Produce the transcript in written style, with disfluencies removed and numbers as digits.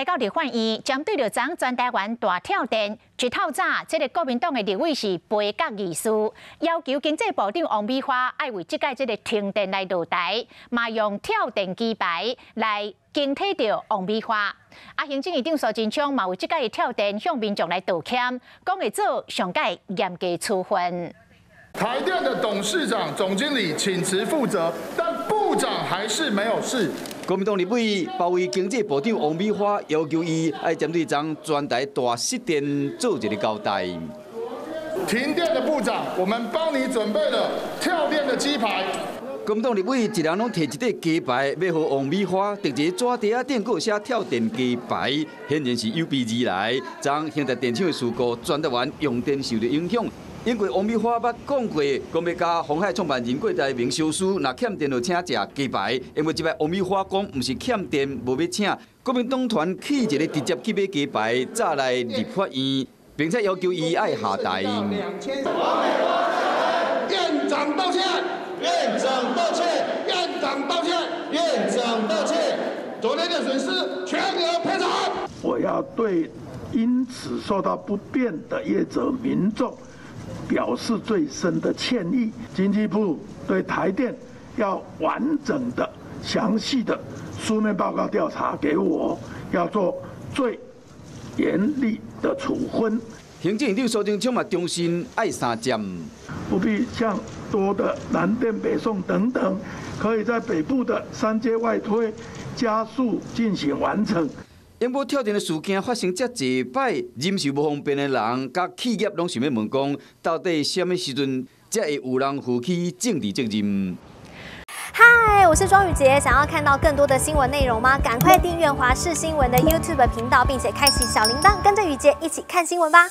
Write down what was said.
來到立法院，針對著昨昏全台灣大跳電，一透早，這个國民黨的立委是杯葛議事，要求經濟部長王美花愛為這擺這个停電來落台，嘛用跳電雞排來警惕著王美花。啊，行政院長蘇貞昌嘛為這擺的跳電向民眾來道歉，講會做上蓋嚴格處分。台電的董事長、總經理請辭負責，但部長還是沒有事。國民黨立委包圍經濟部長王美花，要求伊愛針對昨昏全台大失電做一个交代。停電的部長，我們幫你準備了跳電的雞排。國民黨立委一人攏提一塊雞排，欲予王美花，佇一个紙袋仔頂閣寫跳電雞排，顯然是有備而來。昨昏興達電廠的事故，全台灣用電受著影響。因為王美花捌講過，講欲共鴻海創辦人郭台銘相輸，若欠電就請食雞排。因為這擺王美花講，毋是欠電，無欲請。國民黨團去一个直接去買雞排，早來立法院，並且要求伊愛下台。院長道歉，院長道歉，院長道歉，院長道歉。昨天的損失全額賠償。我要對因此受到不便的業者民眾表示最深的歉意。經濟部對台電要完整的、詳細的書面報告調查給我，要做最嚴厲的處分。行政院長蘇貞昌嘛，重申愛三針，不必像多的南電北送等等，可以在北部的三接外推，加速進行完成。因無跳電的事件發生遮濟擺，忍受無方便的人佮企業攏想欲問講，到底啥物時陣才會有人負起政治責任？嗨，我是莊宇傑，想要看到更多的新聞內容嗎？趕快訂閱華視新聞的 YouTube 頻道，並且開啟小鈴鐺，跟着宇傑一起看新聞吧。